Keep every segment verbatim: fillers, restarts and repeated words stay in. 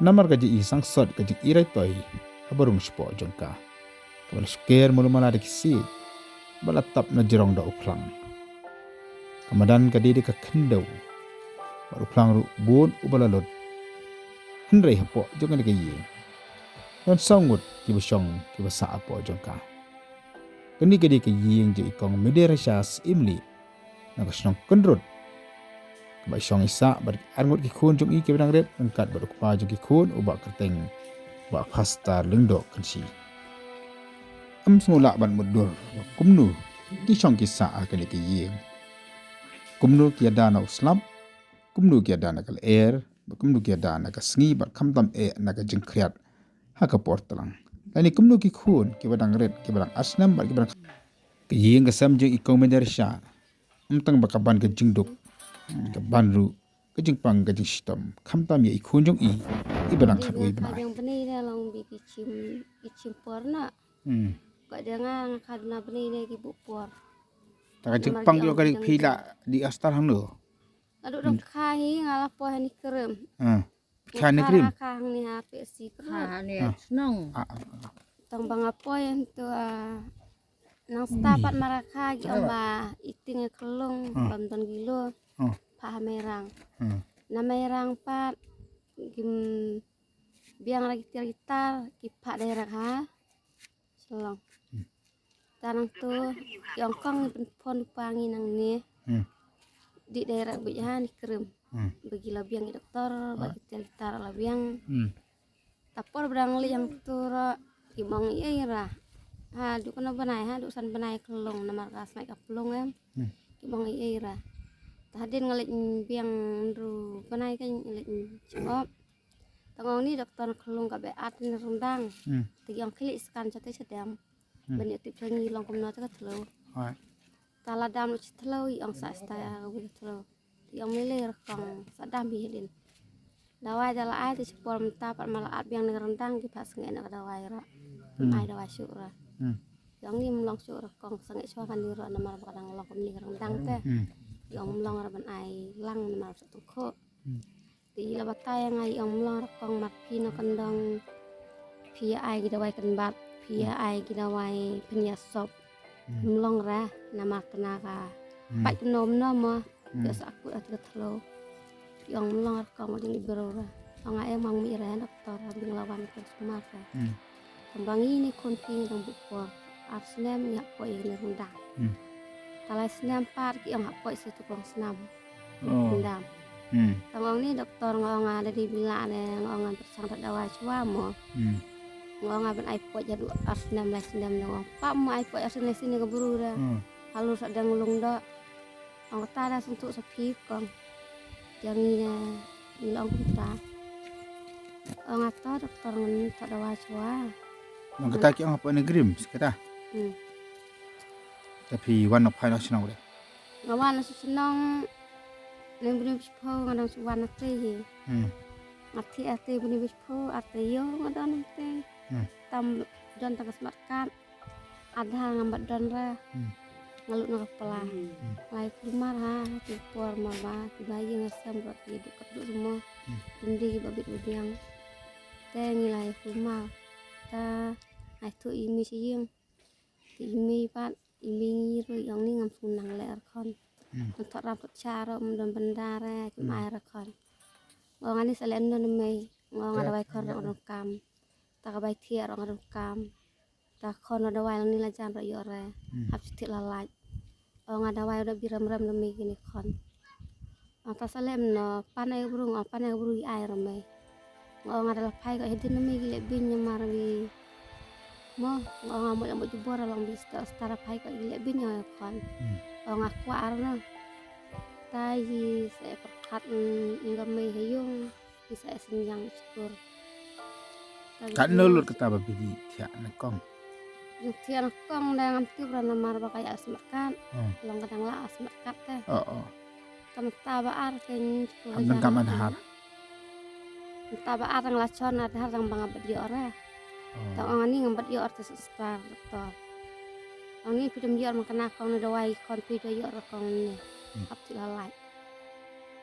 Namar ka jingïasangsot ka jingïaraitoi ha ba rung shapoh jong ka, kaba la shukor malu mala da ki siej, ba la tap na jrong da u phlang. Ka madan ka dei da ka khyndew, bad u phlang ruh bun uba la lut. Hynrei hapoh jong kane ka ïing, don saw ngut kiba shong kiba sah hapoh jong ka. Kane ka dei ka ïing jong i kong Mederisha Syiemlieh, na ka shnong Kynrut, kaba shong i sah bad ar ngut ki khun jong i kiba dang rit, ryngkat bad u kpa jong ki khun, u Bah Kyrteng, Bah Pastor Lyngdoh Kynshi. Ym sngew lah ban mutdur ba kumno ki shong ki sah ha kane ka ïing, kumno ki ïada na u slap, kumno ki ïada na ka lyer, bad kumno ki ïada na ka sngi, bad khamtam eh na ka jingkhriat ha ka por tlang. Lane kumno ki khun kiba dang rit, kiba dang ar snem, bad kiba dang, ka ïing ka sem jong i kong Mederisha, ym tang ba ka ban ka jingduk, ka ban ruh ka jingpang ka jingshitom, khamtam ïa i khun jong i, iba dang khatwei bnai. Biang bnai da long bi ki chim, ki chim por na. Hmm. Ka dang nga khat na bnai da ki buh por. Ta ka jingpang ïoh ka ri phi la dih astar hangno? Adu dong kha hi nga la poi ha Nikrem. Ah. Phi kha Nikrem? Kha hangne ha Pesi Kyrut. Kha hangne shnong. Ah, ah, ah. Tang ba nga poi hangto, ah, nang stad pat markha ki ong ba iting e khlong bam don kilo. Ah. Pha ha Mairang. Ah. Na Mairang pat kim biang ra ki tiar ki tar ki pha direct ha Shillong. Hmm. Ta nangto ki ong kong pynphone pa ngi nangne. Hmm. Dih direct beit ha Nikrem. Hmm. Ba ki la biang ki doktor, ba ki tiar ki tar la biang. Hmm. Ta por ba dang leit hangto ruh kim ong ei ei ra. Haduh katno bnai, haduh san bnai khlong namar ka sngaid ka plung em. Hmm. Kim ong ei ei ra. Ta hadien nga leit biang hynriew bnai ka leit jop. Tang ong ni doktor khlong ka ba at ni ryndang. Hmm. Te ki ong khie leit scan shatei shadem. Hmm. Ban ïoh tip sha ngi long kumno te ka thliew. Right. Ta la dam lut sha thliew, i ong sa stai ha ka wei ka thliew. I ong mele rakong sa dam hi hadien. Dawai da la ai te shipor mynta pat ma la at biang ni ryndang ki pat sngewbha na ka dawai ra. Hmm. Ai dawai shuh ra. Hmm. I ong ni mlong shuh rakong sngewbha shuwa kani ruh namar ba ka dang long kumne ryndang te. Hmm. I ong mlong ra ban ai lang namar sa tungkho. Hmm. Te i la batai ïa nga i ong mlong rakong mat phi na kyndong phi ïa ai ki dawai kynbat phi ïa ai ki dawai pynïasop. Hmm. Mlong ra namar tna ka. Hmm. Pat kynnom nom mo. Hmm. Ka sa akut at ka thliew. I ong mlong rakong ma ding i bro ra. Ong a em ong mi ra doktor ra bing la wan ka sumar ra. Hmm. Tang ba ngi ni khun phi ngi dang buh por. Ar snem ngi hap poi ïa kine ryndang. Hmm. Ka lai snem pat ki ong hap poi sha tu kong snam. Oh. Ryndang. Hmm. Tang ong ni doktor nga ong nga da dei bila ne nga ong nga pyrshang da dawai shuwa mo. Hmm. Nga ong nga ban ai poi haduh ar snem lai snem da ong. Pap mo ai poi ar snem lai snem ka bru da. Hmm. Halu sa dang lung da. Ong kata da sngewthuh sa phi kong. Jang ngi, eh, ngi la ong kumta. Ong ato doktor ngan ta dawai shuwa. Ong kata ki ong hapoh Nikrem kata. Hmm. Ta phi wan na phai na shnong re. Nga wan na shnong. Nang bini bishpho nga dang shu wan na te hi. Hmm. Nga ti ate bini bishpho ate yo nga don te. Hmm. Tam don ta ka smat kat. Adha ngam bat don ra. Hmm. Nga lut na ka pla. Hmm. Lai kulmar ha ki por ma ba ki ba ïing ha sem rot ki duk kat duk mo. Hmm. Tymdi ki ba bit ba biang. Te ngi lai kulmar. Ta ai tu i mi shi ïing. Te i mi pat i mi ngi ru ïong ni ngam sung nang le ar khon. Hmm. Ngan thot ram thot cha ro mdon bandar eh ki mai ra khon. Ngo ngani sa le no na mei. Ngo nga dawai khon ro kam. Ta ka bai thia ro kam. Ta khon ro dawai lang ni la jan ro ïoh re. Hmm. Hap chuti la laj. Ong nga dawai ro bi rem rem na mei kini khon. Ong ta salem no pan ai bru ngo pan ai bru i ai ro mei. Ngo nga dala phai ko hedin na mei gile bin nyamar wi. Mo ngo nga mo mo jubor long bi sta sta ra phai ko gile bin nyamar khon. Hmm. Ong nga kwa ar no. Ta yi se perkat ngam mei heyung. Isa e synjang skur. Katno lut kata ba phi thiah na kong? Thiah na kong da ngam tip ra namar ba ka ïa smat kat. Hmm. Long ka dang la smat kat te. Oh, oh. Kam ta ba ar ke ni skur. Kam dang kam Adhar. Ta ba ar dang la chon Adhar dang ba ngam bat ïoh ra. Oh. Tang ong ani ngam bat ïoh ra te sister doktor. Ong ni phi dam ïoh ra ma kane kong ni dawai khon phi da ïoh ra kong ni. Hmm. Hap ti la lai.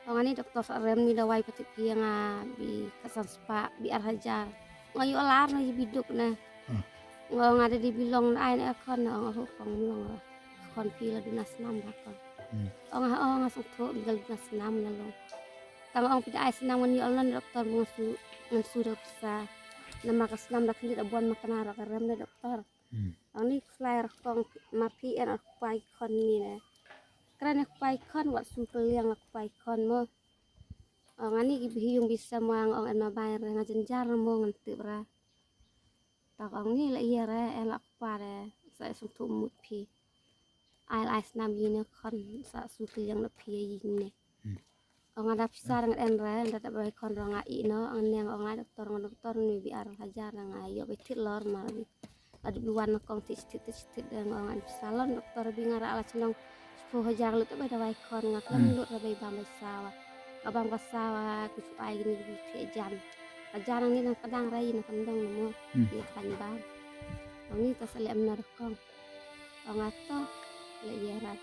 Ong ani doktor sa rem ni dawai patip pia nga bi kasan spa bi ar hajar. Nga yu alar na bi duk na. Hmm. Nga nga da di bilong na ai na kon na ong aku kong long ra. Kon pi la duna snam ba kon. Hmm. Ong ha ong nga song thok bi la duna snam na long. Tang ong pi da ai snam ngan yu alar doktor ngan su ngan su da pisa. Nama ka snam da kini da buan makana ra ka rem na doktor. Hmm. Ang ni kslai ra kong mar phi en ar kpai kon ni ne. Kra ne kpai kon wat sum keliang la kpai kon mo. Ang ani ki bhi yung bisa mo ang ong en ma bai re nga jenjar mo ngan tip ra. Tak ang ni la iya re en la kpa re sa sum tu mut phi. Ai lai snam yi ne kon sa sum keliang la phi yi ne. Hmm. Ong ada pisa rang en re, ada tak bai kon rong ai no, ang neng ong ai doktor ngan doktor ni bi ar hajar rang ai yo bi tit lor mar bi. Ada bi wan kong tit tit tit tit rang ong ai pisa lon doktor bi ngara ala chnong sepuluh hajar lut bai dawai kon ngak lem lut ra bai bam bai sawa. Ka bam ka sawa ku chu ai ni bi ti jam. Ka jar ni nang kadang rai nang kandong mo. Hmm. Ni kan bam. Ong ni ta sale em na kong. Ong ato le iya rat.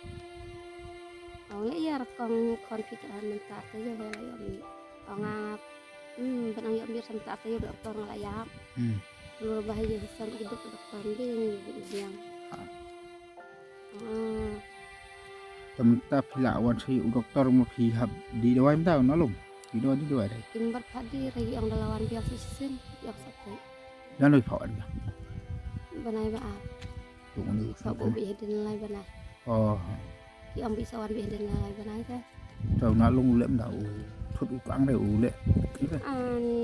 Ong le iya rat kong kon phi ka mynta te yo la yo mi. Ong a hmm ben ang yo mi mynta te yo doktor nga la yap. Hmm. Lur bah yo san i dok doktor ni ni biang. Ha. Hmm. Te mynta phi la wan si u doktor mo phi hap di dawai mynta na lum. Di dawai di dawai dai. Imbar pha di ra yo ong da la wan biang si sin yo sa kai. Dan doi pha wan biang. Banai ba a. Tuk ni Sa usah ko bi hedin lai bana. Oh. Ki am bi sa wan bi hedin lai bana ka. Tau na long ulem da u thut u pang re u le. Ani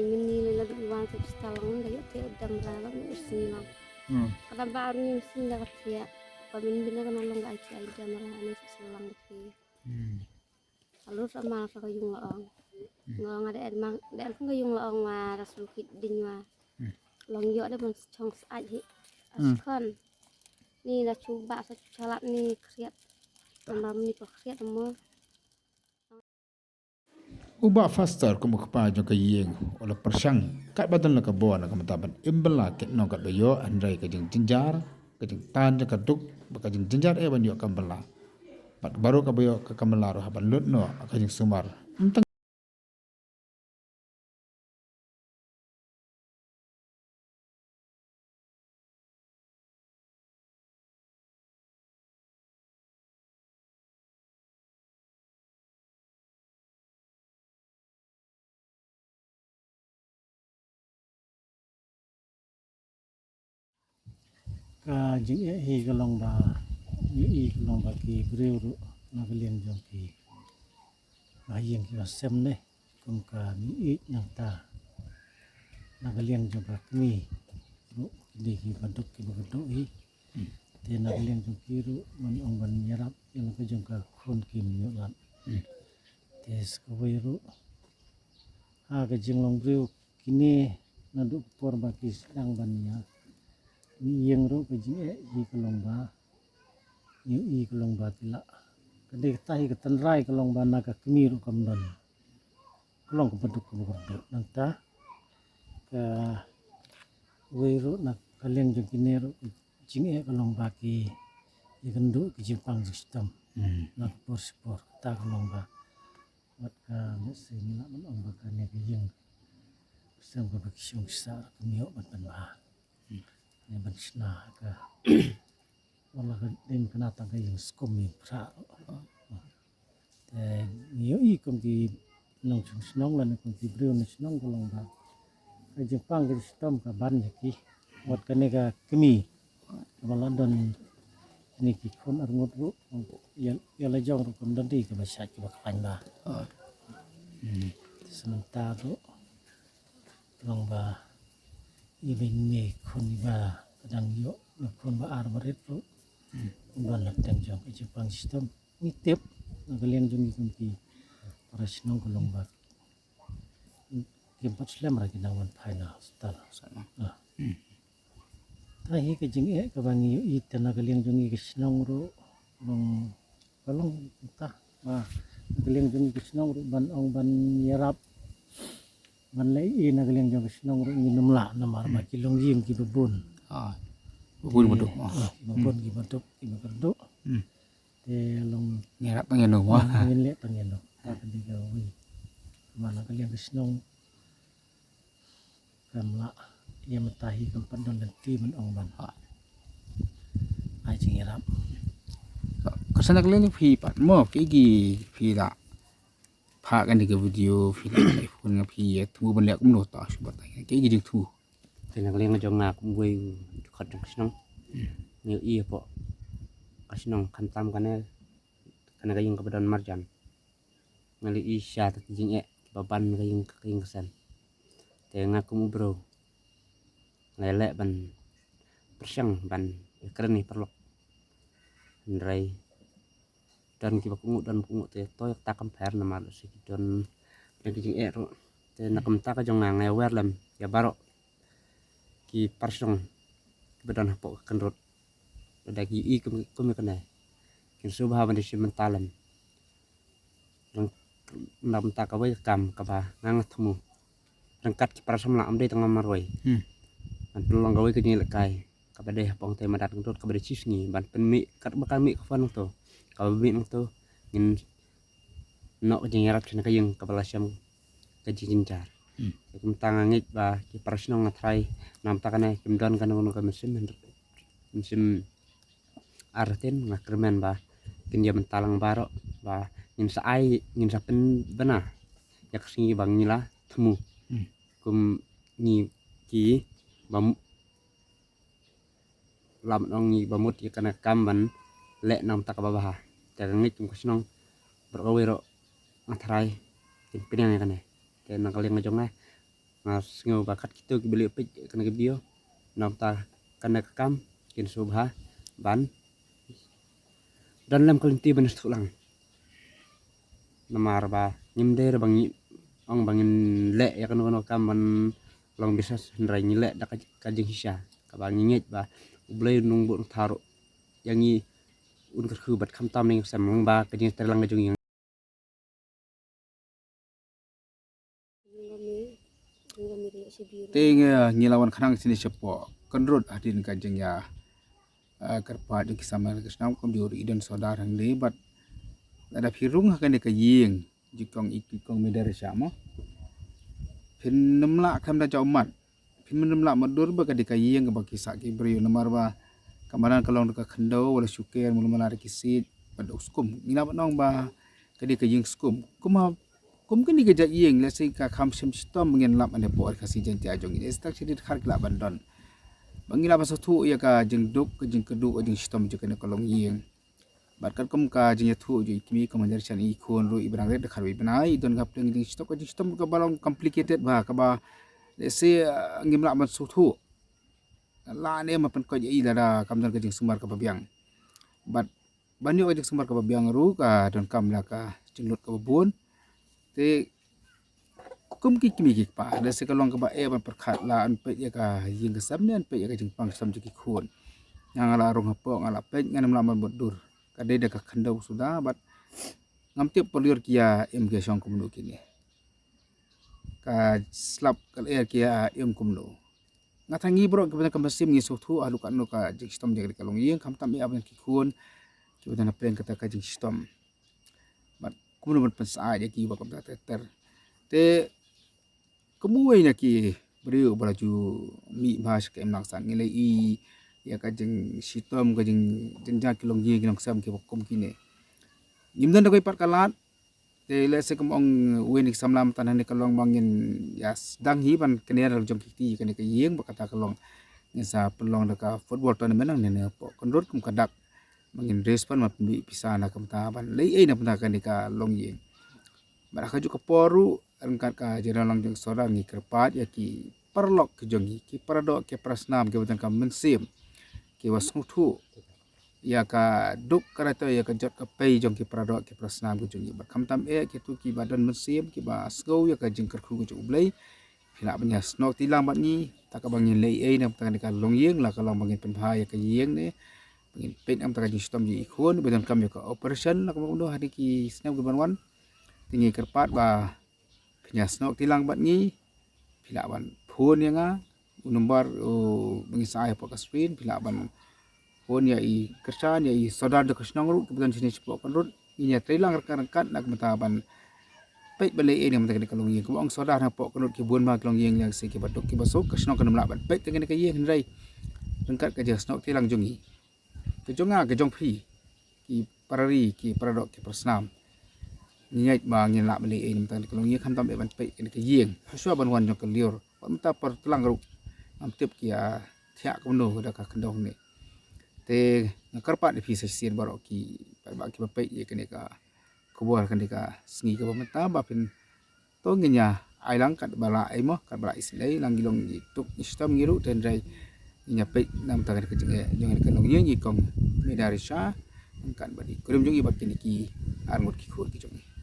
mini le la bi wan sa stal long da yo te dam ra long u sini long. Hmm. Kada ba ani sini da ka tia. Ba min bin na kana long ai ki ai dam ra ani sa lang ki. Hmm. Alu sa mal sa ka yung la ong. Hmm. Ngong ada en mang da en ka yung la ong wa da su kit din wa. Hmm. Long yo da ban chong sa ai hi. Hmm. Askon. Ni da chu ba sa chu chalap ni kriat. Namar ni ko kriat mo. U Bah Foster kum u kpa jong ka ïing u la pyrshang kat ba don la ka bor na ka bynta ban im bylla kit nongkat ba ïoh hynrei ka jingjynjar ka jingtan jong ka duk bad ka jingjynjar eh ban ïoh kam bylla. Bad baroh kaba ïoh ka kam bylla ruh hap ban lut noh ka jingsumar. Ym tang Ka jingeh hi ka long ba ngi i ka long ba ki briew ruh na ka liang jong ki ba ïeng ki ba sem ne kum ka ngi i nangta na ka liang jong ka kmie ruh ki dei ki ba duk ki ba ka duk hi. Te na ka liang jong ki ruh ngan ong ban ïarap ïa la ka jong ka khun kim ïoh lad. Te sa kawei ruh ha ka jinglong briew kine naduh ka por ba ki sdang ban ïa ïeng ruh ka jingeh hi ka long ba ïa i ka long ba ki lah ka dei kata hi ka tynrai ka long ba na ka kmie ruh kam don ka long ka baduk ka bakordor nangta kawei ruh na ka liang jong kine ruh ka jingeh ka long ba ki ïa kynduh ka jingpang jingshitom na ka por shi por kata ka long ba wat ka message ngi lah ban ong ba kane ka ïing sem kaba ki shong ki sah ruh kim ïoh ban pynbha ne ban shna ka wala ka dei ban kynnoh tang ka ïing skum ïing phra ruh. Te ngi ïohi kum ki nongshong shnong lane kum ki briew na shnong ka long ba ka jingpang ka jingshitom ka ban ïa ki wat kane ka kmie kaba la don kine ki khun arngut ruh ïa la jong ruh kam don dei kaba shait kaba khlaiñ ba. Te sa mynta ruh long ba i ba i mei khun i ba ka dang ïoh i khun ba ar ba rit ruh ban la teng jong ka jingpang jingshitom. Ngi tip na ka liang jong ngi kum ki para shnong ka long ba kim pat slem ra ki nang wan phai na hospital. Ta hi ka jingeh kaba ngi ïohi te na ka liang jong ngi ka shnong ruh long ka long ta ba na ka liang jong ngi ka shnong ruh ban ong ban ïarap ban leh ïa na ka liang jong ka shnong ruh ngin ym lah namar ba ki long ïing ki ba bun. Bun ba duk. Ki ba bun ki ba duk ki ba kyrduh. Te long ngin leh tang ïa no. Ta ka dei ka wei. Mana ka liang ka shnong kam lah ïa mynta hi kam pat don lynti ban ong ban ha. Ai jingïarap. Ka sana ka liang phi pat mo ki ki phi da. Pha kane ka video phi da ka phone nga phi ïa thmu ban leh kumno ta shu batai. Ki ki jingthmu. Te na ka liang jong nga kum wei u dkhot jong ka shnong. Ngi ïa po ka shnong khamtam kane kane ka ïing kaba don marjan. Nga la i sha ta ki jingeh kiba ban ka ïing ka ïing ka sem. Te nga kum u bro nga la leh ban pyrshang ban ïakren ïa paralok. Hynrei don kiba kohnguh don ba kohnguh te to ïa kata kam pher namar lehse ki don don ki jingeh ruh. Te na ka bynta ka jong nga nga ïa wer lem ïa baroh ki paralok kiba don hapoh ka kynrut. Lada ki i kum kum ïa kane kin sngewbha ban da shim bynta lem. Ryngkat na ka bynta kawei ka kam kaba nga nga thmu ryngkat ki para samla, ym dei tang marwei. Hmm. Ngan pynlong kawei ka jingïalehkai kaba dei hapdeng te madan kynrut kaba dei shi sngi ban pynmih katba ka mih ka phone nangto. Kaba mih nangto ngin noh ka jingïarap sha ka ïing kaba la shem ka jingjynjar. Hmm. Te kumta nga ngeit ba ki para shnong nga tharai na ka bynta kane kim don kano kano ka mynsiem, mynsiem artatien. Nga kyrmen ba kin ïa bynta lang baroh ba ngin sa ai, ngin sa pynbna ïa ka sngi ba ngi la thmu. Hmm. Kum ngi ki ba m-, lam nong ngi ba mut ïa kane ka kam ban leh na ka bynta kaba bha. Te ka ngeit kum ka shnong baroh kawei ruh nga tharai kin pynïang ïa kane. Te na ka liang jong nga nga sngew ba kat kito kiba leh peit kane ka video na ka bynta kane ka kam kin sngewbha ban don lem ka lynti ban sdang lang. Namar ba ngim dei ruh ba ngi ong ba ngin leh ïa kano kano ka kam ban long business, hynrei ngi leh da ka, ka jingshisha kaba ngi ngeit ba U Blei u nongbud nongthaw ruh ïa ngi un kyrkhu bad khamtam ïa ngi ka sem lang ba ka jingtrei lang ka jong ngi. Te ngi, ngi la wan khnang sini shapoh kynrut hadien ka jingïa, eh, kyrpad jong ki samla ka shnong kumjuh ruh i don sordar hangne bad lada phi rung ha kane ka ïing jong i kong Mider sha mo. Phin ym lah khlem da jaw mat. Phin ym lah mat dur ba ka dei ka ïing kaba ki sah ki briew namar ba ka madan ka long da ka khyndew wala shuker mula mala da ki siej bad u skum. Ngi lah ban ong ba ka dei ka ïing skum. Kum ha, kum kane ka jait ïing lehse ka kham shim shitom ngin lap ane por ka si Jaiñtia jong ngi. Stak shi dkhar ki lah ban don. Ba ngi lah ban sngewthuh ïa ka jingduk, ka jingkyrduh, ka jingshitom jong kane ka longïing. Bad katkum ka jingïathuh jong i kmie ka manjar shan i khun ruh i ba dang rit da kharwei bnai i don ka pleng jingshitom, ka jingshitom kaba long complicated ba kaba lehse, eh, ngim lah ban sngewthuh. La ne ma pynkoit ïa i lada kam don ka jingsumar kaba biang. Bad ban ïoh ka jingsumar kaba biang ruh ka donkam la ka jinglut kaba bun. Te kum ki kmie ki kpa lehse ka long kaba eh ban pyrkhat la yn peit ïa ka ïing ka sem ne yn peit ïa ka jingpang sem jong ki khun. Nga nga la rung hapoh nga la peit ngan ym lah ban mutdur. Ka dei da ka khyndew suda bad ngam tip por lyiur ki ïa im ki ïa shong kumno kine. Ka slap ka lyer ki ïa im kumno. Nga tharai ngi baroh kiba don ka mynsiem ngi sngewthuh haduh katno ka jingshitom jong ka longïing khamtam ïa ban ki khun kiba don hapdeng kata ka jingshitom. Bad kumno ban pynsyaid ïa ki ba kumta ter ter. Te kumwei na ki briew ba la ju mih bha sha ka imlang sah ngi la i ïa ka jingshitom ka jingjynjar ki longïing ki longsem kiba kum kine. Ngim don da kawei pat ka lad. Te lehse kum ong uwei na ki samla mynta hangne ka long ba ngin ïa sdang hi ban kner la jong ki kti kane ka ïing ba kata ka long ngin sa pynlong da ka football tournament hangne hapoh Kynrut kum ka dak ba ngin raise fund ban pynbeit pisa na ka bynta ban leh ei na ka bynta kane ka longïing. Bad ha kajuh ka por ruh ryngkat ka jingïalang jong ka sordar ngi kyrpad ïa ki paralok ki jong ngi, ki paradoh ki parasnam kiba don ka mynsiem kiba sngewthuh ïa ka duk ka ratoi ïa ka jot ka pei jong ki paradoh ki parasnam ki jong ngi. Bad khamtam eh kito kiba don mynsiem kiba sngew ïa ka jingkyrkhu ka jong U Blei, phi lah ban ïa snoh kti lang bad ngi. Ta kaba ngin leh ei na ka bynta kane ka longïing la ka long ba ngin pynbha ïa ka ïing ne ba ngin peit na ka bynta ka jingshitom jong i khun ba donkam ïa ka operation la kumno kumno ha ki snem kiban wan. Te ngi kyrpad ba phin ïa snoh kti lang bad ngi. Phi lah ban phone ïa nga u number u ba ngi sa ai hapoh ka screen. Phi lah ban phone ïa i kyrshan ïa i sordar da ka shnong ruh kiba don shane shapoh Kynrut. Ngin ïa trei lang ryngkat ryngkat na ka bynta ban peit ban leh ei na mynta kane ka longïing. Kumba ong sawdar, hapoh ka nud ki bun bha ki longïing, lane ki baduk ki basuk, ka shnong kan ym lah ban peit ïa kane ka ïing, hynrei ryngkat ka jingsnoh kti lang jong ngi, ka jong nga, ka jong phi, ki para ri, ki para doh, ki para snam, ngi ngeit ba ngin lah ban leh ei na mynta kane ka longïing, khamtam eh ban peit kane ka ïing. Hashwa ban wan jong ka lyiur, wat mynta por tlang ruh ngam tip ki ïa thiah kumno da ka khyndew ne. Te nga kyrpad ïa phi sa shisien baroh ki paidbah kiba peit ïa kane ka khubor kane ka sngi kaba mynta, ba phin to ngin ïa ai lang katba lah ei mo, katba lah isynei lang, ngi long ngi tuk ngi shitom ngi ruh, te hynrei ngin ïa peit na mynta kane ka jingeh jong kane ka longïing. Ngi kong Meda Risha, ryngkat bad i kurim jong i bad kine ki arngut ki khun ki jong i.